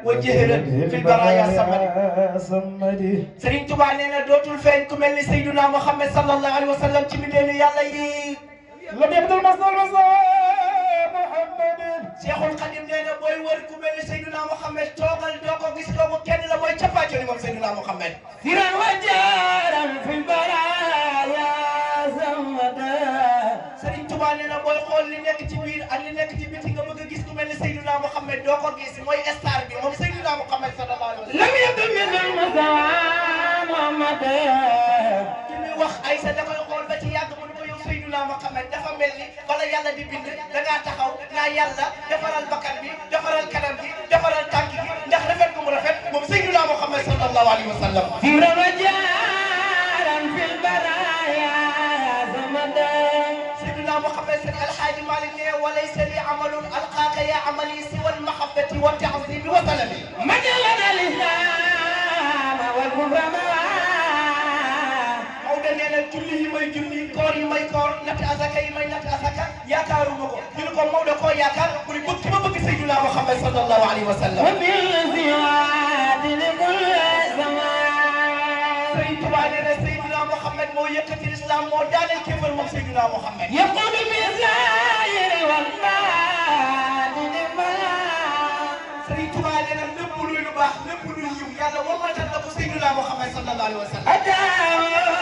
وجهرا في البرايا صمدي سيرين توبا نينا دوتول فين ku mel ni Seydina Muhammad sallallahu alayhi wa sallam ci mbindeelu yàlla yi la debdul masdal Muhammad Cheikhul Khadim nee na booy wër ku mel ni Seydina Muhammad toogal doo ko gis doo ko kenn la mooy cappaacoli moom Seydina Muhammad siran wa jaran fil baraya samada Sëriñ Tuubaa nee na booy xool li nekk ci biir ak li nekk ci biti nga bëgg a gis ku mel ni Seydina Muhammad doo ko gis mooy star bi moom Seydina Muhammad sallallahu alayhi wa sallam lam yabdu min Muhammad ki muy wax Aysa da koy xool ba ci yàgg mu ne ko yow Seydina Muhammad dafa mel ni bala yàlla di bind da ngaa taxaw naa yàlla defaral bakkan bi defaral kanam gi defaral tànk gi ndax rafet ko mu rafet moom Seydina Muhammad sallallahu alayhi wa sallam fil baraya zamada Seydina Muhammad sëñ Alxaaji Malik ne walaysa li amalun alqaaka ya amali siwa almahabbati wa ta'zimi wa talami majalana al-islam wal kufra Maodo nee na julli yi may julli koor yi may koor natt asaka yi may natt asaka yaakaaruma ko ñu ne ko Maodo koo yaakaar mu ne bëgg ma bëgg Seydina Muhammad sallallahu alayhi wa sallam Sëriñ Tuubaa nee na Seydina Muhammad moo yëkkati islam moo daaneel kéefar moom Seydina Muhammad yaqulu billahi wal Sëriñ Tuubaa nee na lépp luy lu baax lépp luy yiw yàlla wammatal na ko Seydina Muhammad sallallahu alayhi wa sallam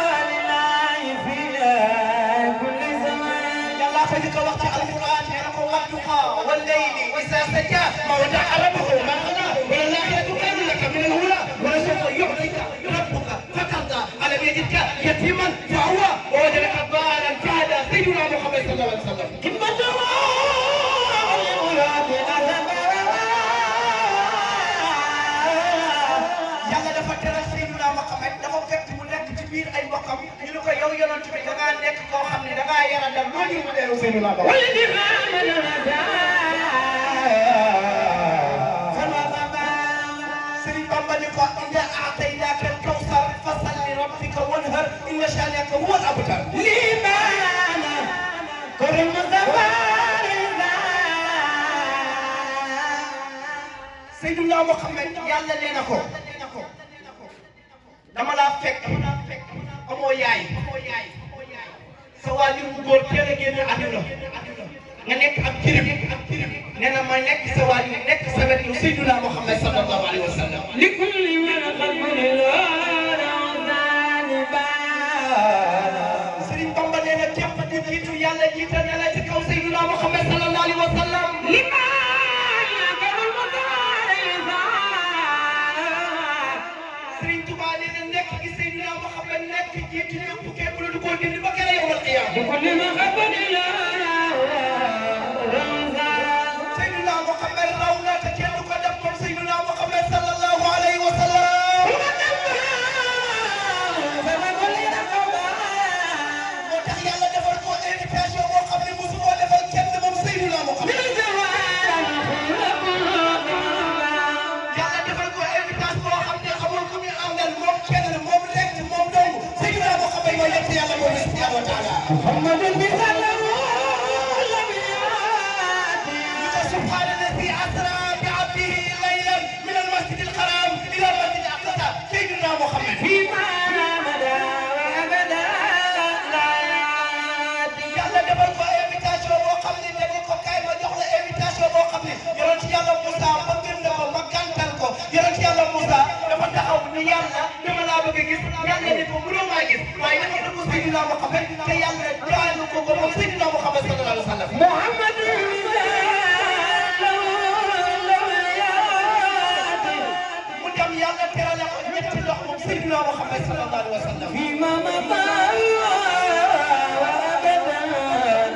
yàlla fa ñu ko wax ci alquran nee na ko wadduha wal layli iza saja ma wada'a rabbuka ma qala wal akhiratu khayrun laka min al-ula wa sawfa yu'tika rabbuka fatarda alam yajidka yatiman fa'awa wa wajadaka dhalan fahada Seydina Muhammad sallallahu alayhi wa sallam yàlla dafa teral Seydina Muhammad dafa fekk mu nekk ci biir ay mbokkam ñu ne ko yow yonent bi da ngaa nekk koo xam ne da ngaa yara dal loo ñu mu deeru Seydina Muhammad Sëriñ Bamba ni ko inna a'taynaka al-kawsar fasalli li rabbika wanhar inna shani'aka huwa al-abtar limana korim Mustafa Seydina Muhammad yàlla nee na ko dama laa fekk amoo yaay sa waajur bu góor teel a génn àdduna nga nekk ab jirim nee na ma nekk sa waajur nekk sa wet yu Seydina Muhammad sallallahu alayhi wa sallam li kulli man Sëriñ Bamba nee na képp ku jiitu yàlla jiital na la ci kaw Seydina Muhammad sallallahu alayhi wa sallam Sëriñ Tuubaa nee na nekk gi Seydina Muhammad nekk jiitu ñëpp képp lu du ko dindi ba kera yawmal qiyaama Seydina Muhammad raw na te kenn du ko def comme Seydina Muhammad sallallahu alayhi wa sallam moo tax yàlla defal ko invitation boo xam ne mosu koo defal kenn moom Seydina Muhammad yàlla defal ko invitation boo xam ne amul ku muy àndal moom kenn moom rek moom dong Seydina Muhammad mooy yëpp yàlla mooy subhanahu wa taala Muhammadun bi سبحان الذي أسرى بعبده ليلا من المسجد الحرام إلى المسجد الأقصى سيدنا محمد فيما مدى وأبدا لا يأتي يلا دبل ko invitation boo xam ne dañu ko kay ma jox la invitation boo xam ne yonent Yàlla Moussa bëgg na ko ma gàntal ko yonent Yàlla Moussa dafa taxaw ni yàlla dama laa bëgg a gis yàlla ni ko mënoo maa gis waaye dafa dugg Seydina Muhammad te yàlla jaay ko ko moom Seydina Muhammad sallallahu alayhi wa sallam Muhammad yàlla terale ko ñetti lox moom Seydina Muhammad sallallahu alayhi wa sallam fi ma mata wa abadan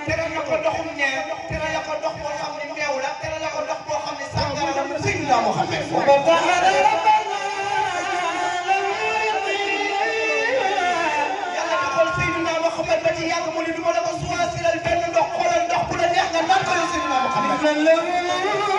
terale ko doxum ñeew terale ko dox boo xam ne meew la terale ko dox boo xam ne sàngara la moom Seydina Muhammad yàlla defal Seydina Muhammad ba ci yàgg mu ne du ma la ko choisir benn ndox xoolal ndox bu la neex nga naan ko Seydina Muhammad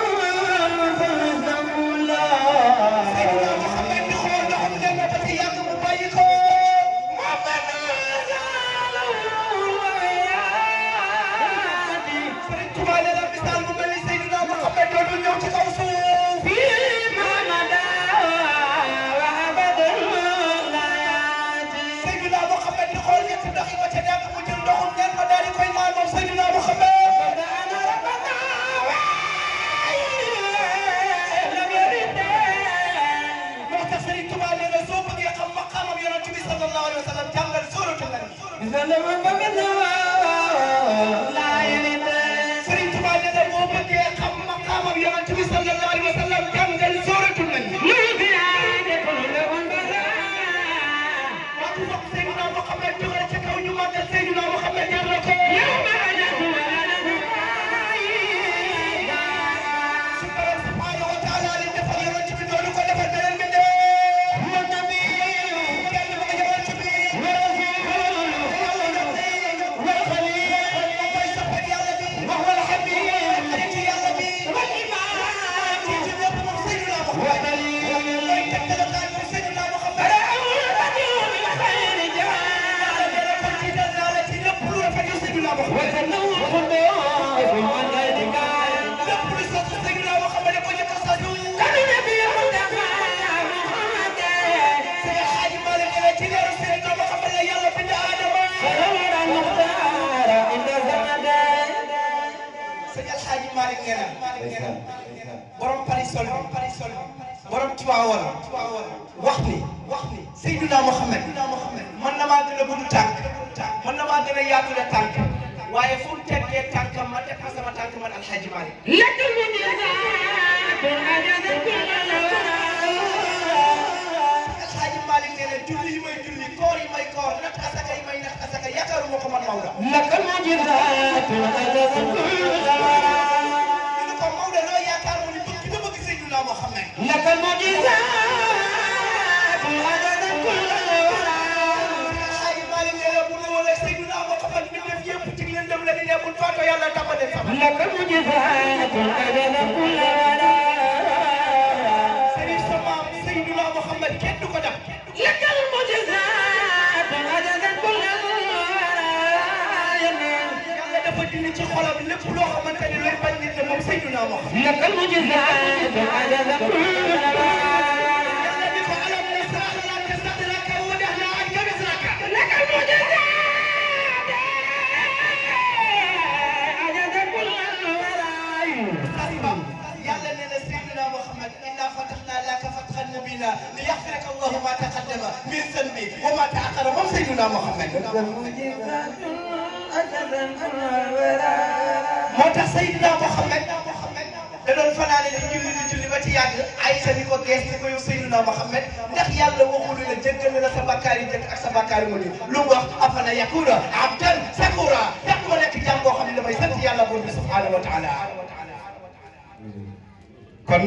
Sëriñ Tuubaa nee na boo bëggee xam maqaamam Yonent bi sallallahu alayhi wa sallam jàngal sóoratul Najm. waxtu wax Seydina Muhammad jógee ca kaw ñu màggal Seydina Muhammad jar na ko. su borom subhaanahu wa taala li defal Yonent bi doonu ko defal beneen bi dee. borom Parisol borom Tiwaawan wax ni Seydina Muhammad man na maa gën a gudd tànk man na maa gën a yaatu la tànk waaye fu mu teggee tànkam ma teg sama tànk man Alxaaji Maalik. Alxaaji Maalik nee na julli yi may julli koor yi may koor natt asaka yi may natt asaka yaakaaruma ko man Maodo. لك المعجزات وعدد كل ورى حاج مالك يا ابو ولا سيدنا محمد من في يب تيغلن دم لا ني ابو فاتو يالا تابدل سما لك المعجزات وعدد كل ورى سيدنا محمد كين دوكو دام لك المعجزات وعدد كل ورى يالا دافا دي ci xolam lepp lo xamanteni loy bañ nit mom سيدنا محمد لك المعجزات وعدد كل ليغفرك الله ما تقدم من ذنبي وما تأخر من سيدنا محمد. موتا سيدنا محمد da doon fanaane di julli ba ci yàgg Aysa ni ko gees ni ko yow Seydina Muhammad ndax yàlla waxul la jéggal la sa bakkaar yi jëkk ak sa bakkaar yi mujj lu mu wax afala yakuna abdan sakura ndax ma nekk jàmm boo xam ne damay sant yàlla buur bi subhanahu wa taala kon